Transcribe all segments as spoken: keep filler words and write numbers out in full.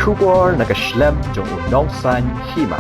Khubor na ka shlem jong u Nongsaiñ Hima.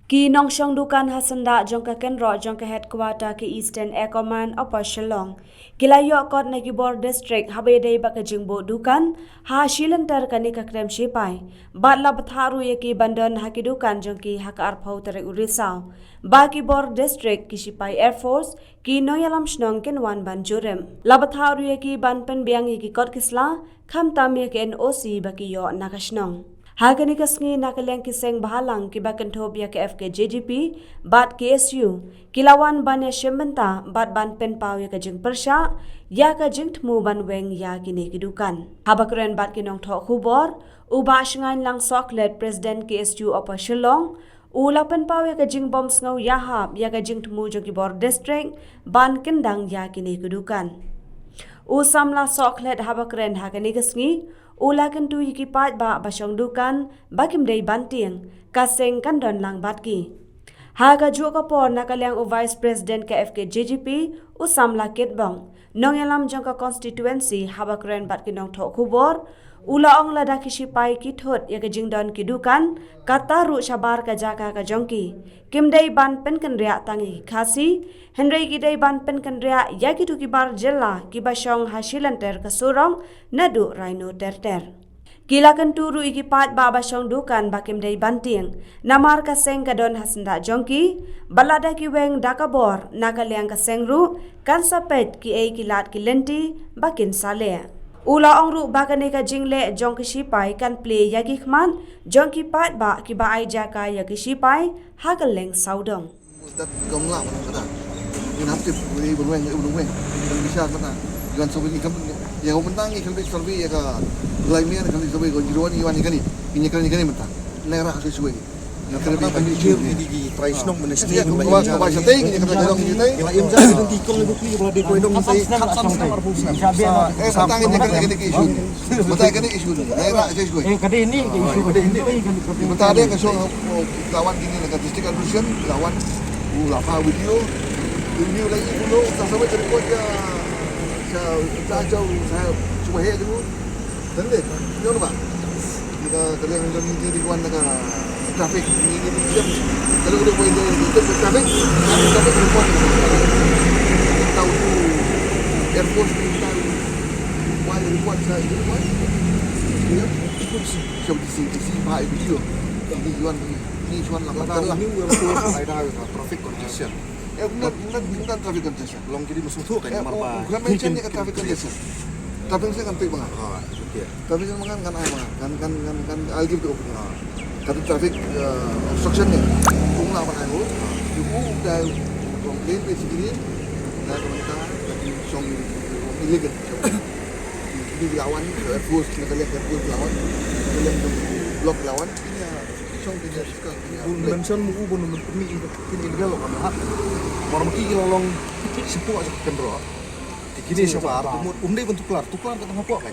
Ki nongshong dukan ha syndah jong ka kynroh jong ka headquarter ka Eastern Air Command Upper Shillong ki la ïoh kot na ki bor district haba ïadei bad ka jingbuh dukan ha shilynter kane ka krem shipai, bad la bthah ruh ïa ki ban don ha ki dukan jong ki ha ka arphew tarik u Risaw, ba ki bor district, ki shipai Air Force, ki nongïalam shnong kin wan ban jurip. La bthah ruh ïa ki ban pynbiang ïa ki kot ki sla, khamtam ïa ka N O C ba ki ïoh na ka shnong. Ha kane ka sngi, na ka liang ki seng bhalang kiba kynthup ïa ka F K J G P bad K S U ki la wan ban ïashim bynta bad ban pynpaw ïa ka jingpyrshah ïa ka jingthmu ban weng ïa kine ki dukan. Haba kren bad ki nongthoh khubor, u Bah Shngainlang Sohkhlet, President K S U Upper Shillong, u la pynpaw ïa ka jingbym sngew ïahap ïa ka jingthmu jong ki bor district ban kyndang ïa kine ki dukan. U samla Sohkhlet, haba kren ha kane ka sngi, u la kyntu ïa ki paidbah ba shong dukan ba kim dei ban tieng, ka seng kan don lang bad ki. Ha kajuh ka por, na ka liang u Vice President ka F K J G P, u samla Kitbok, nongïalam jong ka constituency, haba kren bad ki nongthoh khubor, u la ong lada ki shipai ki thut ïa ka jingdon ki dukan, kata ruh shabar ka jaka ka jong ki, kim dei ban pynkynriah tang ïa ki Khasi, hynrei ki dei ban pynkynriah ïa kito ki bar jylla kiba shong ha shilynter ka surok naduh Rhino ter ter. Ki la kyntu ruh ïa ki paidbah ba shong dukan ba kim dei ban tieng, namar ka seng ka don ha syndah jong ki, bad lada ki weng da ka bor, na ka liang ka seng ruh kan sa peit kiei ki lad ki lynti ba kin sa leh. U la ong ruh ba kane ka jingleh jong ki shipai kan plie ïa ki khmat jong ki paidbah kiba ai jaka ïa ki shipai ha kylleng sawdong. Dat gamla mana kata. Ngin hap tip, wei, wei, wei, wei, wei. Dan bisa kata. Iwan survey ni kam, ïa, ko mentang ni kan survey ïa ka Laimian, kan survey ko Jiruan, Iwan ni kan ni. Ini kan ni kan ni mentang. Nera ka suai. Na kan ni kan ni suai. Di, di, try snong mana sini. Ko ba, ko ba sa tei, ni kata ko dong ni tei. Ila im ja, nanti kong ni bukli, ba di ko dong ni tei. Eh, mentang ni kan ni kan ni isu ni. Bata kane issue ni. Nai ra ka issue. Eh, kane ni ka issue. Kane ni. Bata de ka shong, oh, lawan kine na ka district administration, lawan u la pha video. Video lagi dulu, sa sampai ka report ka, sa, sa, sa, sa, cuba he dulu. Dan de, yo ba. Kita kalian dan ni di wan na ka traffic ni, ni, ni, ni. Kalau udah boleh dia, dia traffic, traffic report. Tahu tu airport ni tahu. Why report sa itu, why? Dia, siapa di sini, di sini, Pak, itu dia. Ini Yuan ni, ini Yuan lah, betul lah. Ini Yuan tu, ada traffic congestion. Eh, benar, benar, benar traffic congestion. Long kiri masuk tu kan, eh, mar ba. Bukan mention dia ke traffic congestion. Traffic congestion kan pek banget. Ah, okay. Tapi kan mangan kan ai mangan, kan, kan, kan, kan, I'll give the opinion. Kata traffic, uh, obstruction ni. Kung la ban ai hu. Yu u da complain pe sikini. Da ka banta, tapi song illegal. Ini lawan, airport, na kalian airport lawan. Kalian block lawan. Ini song kini suka. Bun mention mu u bun mi ini illegal kan ha. Orang mesti long long sipu aja kendro. Kini sabar, um dei ban tuklar, tuklar ka tang hapoh kan.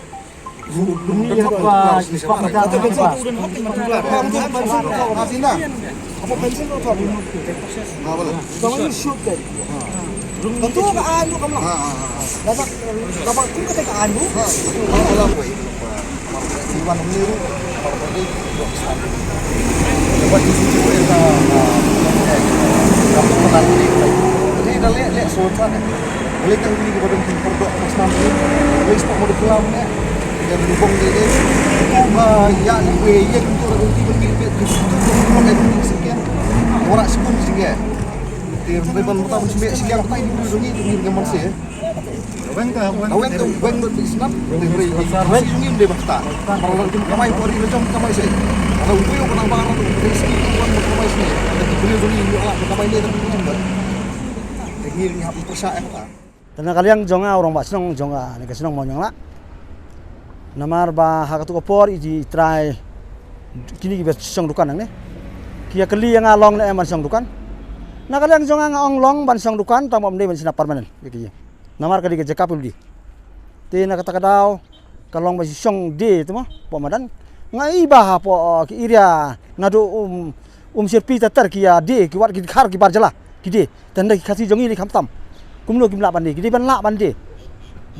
Lei tang kini ki ba don ki pyrdoh ba snam kini. Lei spah ma da plam ne. Ïa ka lubong de de. Ko ba ïa ni we ïa ki tu ra ki ban ki pet ki tu tu ko ka ni singen. Ora sipun singen. Te ban ban ta ban sime singen ta ni tu ni tu ni ngan man se. Weng ka weng ka weng ka snam. Te bre ki weng ni de ba ta. Ba la ki kamai ko ri la jong kamai se. Ba la u ko na ba ra ki ski ko kamai se. Te bre ni ala kamai ne. Te ni ni hap pyrshah eh ta. Te na ka liang jong nga u rangbah shnong jong nga, ne ka shnong Mawnianglah. Namar ba ha katu ka por i trai kini ki ba shong dukan nangne. Ki ïa kylli ïa nga long ne em ban shong dukan. Na ka liang jong nga nga ong long ban shong dukan tang ba ym dei ban shna permanent ïa ki. Namar ka dei ka jaka phi ldi. Te na kata ka daw ka long ba shong de te mo, po madan. Nga i ba ha po, uh, ki area naduh um, um sirpi tatar ki ïa de, ki wat ki khar ki bar jylla ki de. Tang da ki Khasi jong ngi li khamtam. Kumno kim lah ban de, ki de ban lah ban de.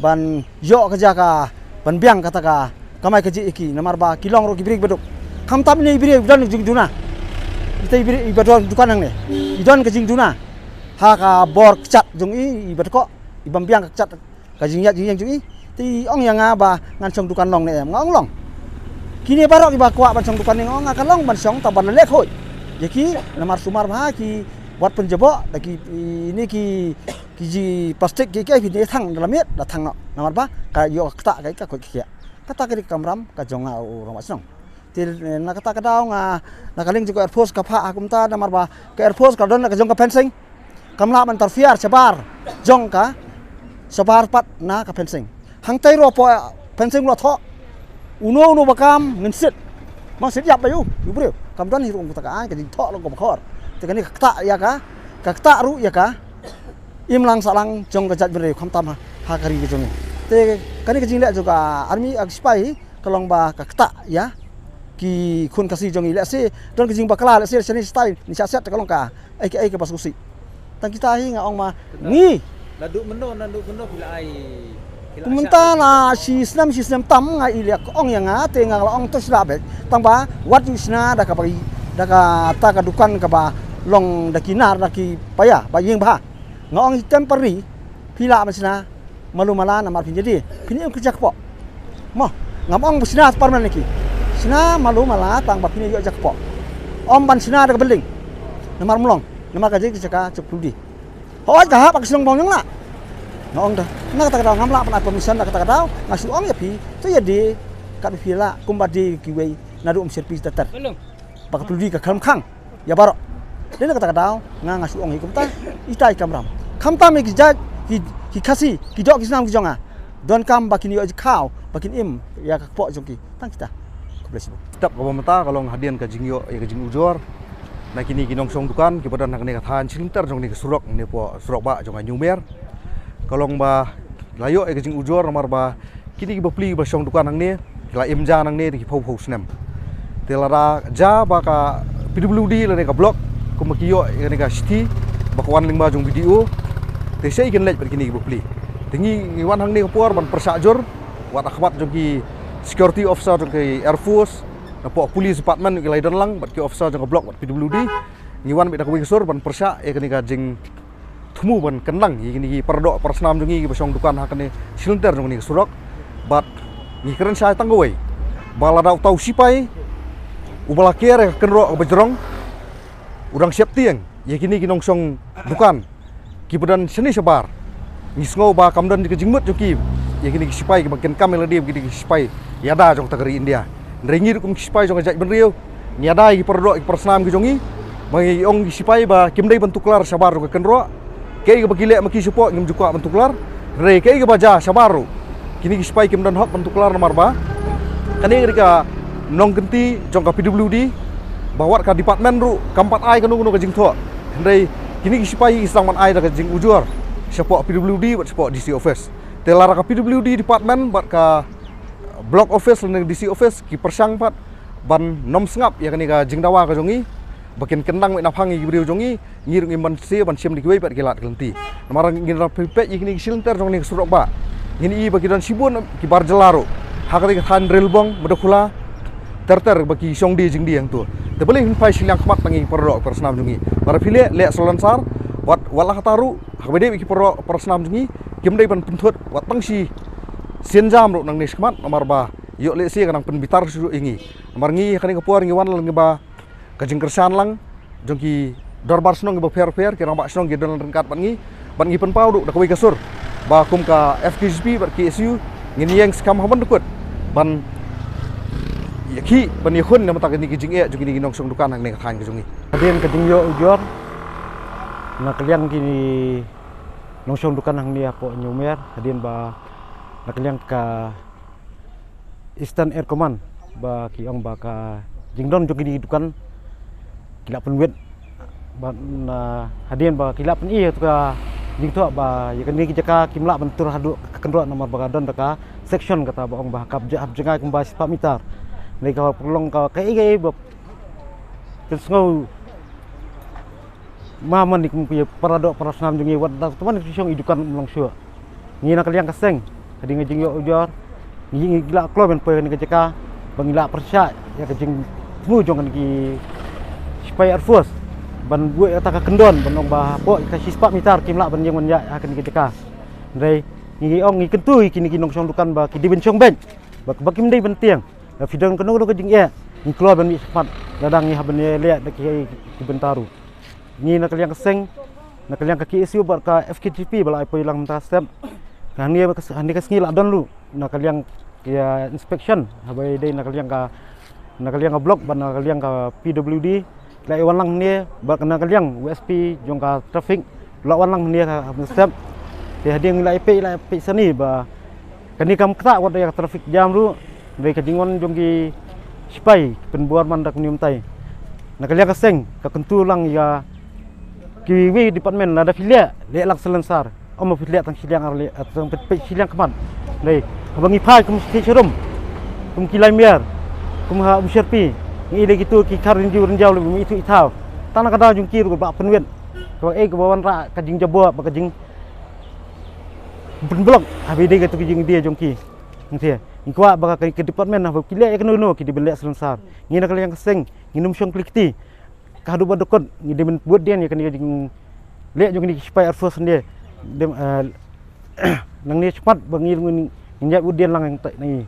Ban ïoh ka jaka ban biang kata ka kamai kajih ïa ki, namar ba ki long ruh ki briew ba duk. Khamtam ine i briew i don jingduna. Ite i briew iba don dukan hangne, i don ka jingduna ha ka bor kjat jong i, iba duk, i bym biang ka kjat ka jingïaid jingïeng jong i. Te i ong ïa nga ba ngan shong dukan long ne em, nga ong long. Kine baroh kiba kwah ban shong dukan ne, nga ong nga ka long ban shong, tang ban leh khuid ïa ki, namar sumar bha ki, wat pynjaboh da ki, ine ki, ki ji plastik ki, ki phi ne thang da la miet da thang noh, namar ba ka ïoh ka ktah ka, ka khuid ka khiah. Kata ka dei ka kamram ka jong nga u rangbah shnong. Te, eh, na kata ka daw nga, na ka liang jong ka Air Force ka phah ha kumta, namar ba ka Air Force ka don na ka jong ka fencing. Kam lah ban interfere shabar jong ka, shabar pat na ka fencing. Hangtai ruh hapoh fencing ruh thoh. Uno uno ba kam ngin siat. Mang siat ïap ba ïu, ïu briew. Kam don hi ruh kumta ka aiñ, ka jingthoh long kaba khor. Te kane ka ktah ïa ka, ka ktah ruh ïa ka imlang sahlang jong ka jaitbynriew, khamtam ha, ha ka ri ka jong ngi. Te kane ka jingleh jong ka army, ka sipai hi, ka long ba ka ktah ïa ki khun Khasi jong ngi. Lehse don ka jingbakla, lehse shane shatai ne shah siat, ka long kaei kaei kaba sngewsih. Tang kita hi nga ong ma ngi. Naduh mynno, naduh mynno phi la ai, phi la ai? Kumta na shi snem, shi snem tam nga i leh, ong ïa nga, te nga la ong to shu lah beit. Tang ba wat ju shna da kaba, da kata ka dukan kaba long da ki nar, da ki paia ba ïeng bha. Nga ong temporary, phi lah ban shna malu mala namar phin ïadei, phin ïoh ka jaka kpoh. Mo, ngam ong ba shna permanent ki. Shna malu mala tang ba phin ïoh jaka kpoh. Ym ban shna da ka building. Namar mlong, namar ka jaka, jaka chok pudi. Hooid ka hap ka shnong bong nyngla. Nga ong da, na kata ka daw ngam lah ban ai permission, na kata ka daw nga shu ong ïa phi, to ïadei kat ba phi lah, kumba dei kiwei naduh ym shyrpi ter ter. Ba ka pudi ka khlem khang ïa baroh. Dei na kata ka daw nga, nga shu ong hi kumta. Ita i kamram, khamtam ïa ki jait, ki, ki Khasi, ki doh ki snam ki jong nga, donkam ba kin ïoh jingkhaw, ba kin im ïa ka kpoh jong ki. Tang kita. Khublei shibun. Step kaba mynta ka long hadien ka jingïoh ïa ka jingujor na kine ki nongshong dukan kiba don ha kane ka thaiñ shi lynter jong kane ka surok, ne poh surok bah jong ka New Mer. Ka long ba la ïoh ïa ka jingujor namar ba kine ki bapli ba shong dukan hangne ki la im ja nangne da ki phew phew snem. Te lada ja ba ka P W D lane ka block kumba ki ïoh ïa kane ka shithi ba ka wan lyngba jong B D O, te shaei kin leit bad kine ki bapli. Te ngi, ngi wan hangne ka por ban pyrshah jur wat ha khmat jong ki security officer jong ki Air Force, na poh police department ki la ïadon lang bad ki officer jong ka block bad P W D. Ngi wan beit da kawei ka sur ban pyrshah ïa kane ka jing thmu ban kyndang ïa kine ki paradoh parasnam jong ngi kiba shong dukan ha kane shi lynter jong kane ka surok. Bad ngi kren shai tang kawei ba lada uta u sipai uba la ker ïa ka kynroh kaba jrong u dang sheptieng ïa kine ki nongshong dukan kiba don shane shabar, ngi sngew ba kam don ka jingmut jong ki ïa kine ki sipai kiba kin kam ïa lade, kine ki sipai ïada jong ka ri India. Hynrei ngi ruh kum ki sipai jong ka jaitbynriew ngi ïada ïa ki paradoh, ïa ki parasnam ki jong ngi. Ba ngi ong ki sipai ba kim dei ban tuklar shabar jong ka kynroh. Kaei kaba ki leh ma ki shapoh ngim ju kwah ban tuklar. Hynrei kaei kaba jia shabar ruh kine ki sipai kim don hok ban tuklar namar ba kane ka dei ka nongkynti jong ka P W D ba wat ka department ruh kam pat ai kano kano ka jingthoh. Hynrei kine ki sipai ki sdang ban ai da ka jingujor shapoh P W D bad shapoh D C office. Te lada ka P W D department bad ka block office lane D C office ki pyrshang pat ban nym sngap ïa kane ka jingdawa ka jong ngi ba kin kyndang beit naphang ïa ki briew jong ngi, ngi ruh ngim banse ban shim da kiwei pat ki lad ki lynti. Namar ngin ïarap peit ïa kine ki shi lynter jong kane ka surok bah, ngin i ba ki don shibun ki bar jylla ruh ha kane ka thaiñ Rilbong, Madakhula, ter ter ba ki shong die jingdie hangto. Te balei phin phai shiliang khmat tang ïa ki paradoh parasnam jong ngi? Lada phi leh, leh salonsar. Wat, wat la kata ruh ha kaba dei ki paradoh parasnam jong ngi kim dei ban pynthut wat tang shi sienjam ruh nangne shakhmat namar ba ïoh lehse ka nang pynbitar shuh ïa ngi. Namar ngi ha kane ka por ngi wan lang ba ka jingkyrshan lang jong ki dorbar shnong kiba pher pher, ki rangbah shnong ki don ryngkat bad ngi, bad ngi pynpaw ruh da kawei ka sur ba kum ka F K J P bad K S U ngin ïeng skhem ha man dukut ban ïakhih ban ïakhun na bynta kine ki jingeh jong kine ki nongshong dukan ha kane ka thaiñ ka jong ngi. Hadien ka jingïoh ujor na ka liang kine nongshong dukan hangne hapoh New Mer, hadien ba na ka liang ka Eastern Air Command ba ki ong ba ka jingdon jong kine ki dukan ki la pynwit ba na hadien ba ki la pyni ïa ka jingthoh ba ïa kane ki jaka kim lah ban tur haduh ka kynroh namar ba ka don da ka section kata ba ong ba hap jngai kumba spah meter. Hynrei ka pynlong ka kaei kaei ba pynsngew ma man ïa ki paradoh parasnam jong ngi wat da tymmen ki shong i dukan ym long shuh. Ngi na ka liang ka seng hadien ka jingïoh ujor Ngi, ngi la kloi ban poi ha kane ka jaka ba ngi la pyrshah ïa ka jingthmu jong kine ki sipai Air Force ban buh ïa kata ka kyndon ban ong ba hapoh ka shispah mitar kim lah ban ïeng ban ïaid ha kane ka jaka. Hynrei ngi ong, ngi kyntu ïa kine ki nongshong dukan ba ki dei ban shong beit, ba, ba kim dei ban tieng. Lada phi don kano kano ka jingeh, ngi kloi ban mih shakhmat lada ngi hap ban ïaleh da ki, ki bynta ruh. Ngi na ka liang ka seng, na ka liang ka K S U bad ka F K J P ba la ai poi lang mynta step. Hangne ka, hangne ka sngi la don ruh na ka liang ka inspection, haba ïadei na ka liang ka, na ka liang ka block bad na ka liang ka P W D. La wan lang hangne bad na ka liang U S P jong ka traffic la wan lang hangne ha mynstep. Te hadien la ïapeit, la ïapeit sani ba kane kam ktah wat ïa ka traffic jam ruh. Hynrei ka jingwan jong ki sipai pynbor man da kane mynta. Na ka liang ka seng ka kyntu lang ïa kiwei department, lada phi leh, leh lang salonsar. Ym phi leh tang shiliang ar leh, tang peit shiliang khmat. Hynrei haba ngi phai kum state sharum, kum ki lai mier, kum ha Umsherpi, ngi ïohi kito ki khar rynjiew rynjiew lem ithuh ithaw. Tang na ka daw jong ki ruh ba pynwit, kaba ei kaba wanrah ka jingjabok bad ka jing pynblok haba ïadei kato ka jingdie jong ki. Ngi kwah ba ka, ka department haba ki leh ïa kano kano ki dei ban leh salonsar. Ngi na ka liang ka seng ngin ym shong kli kti. Ka haduh ba dukut ngi dei ban bud dien ïa kane ka jingleh jong kine ki sipai Air Force ne. Dei, eh, nangne shakhmat ba ngi, ngi ïaid bud dien lang ïa kata nangne.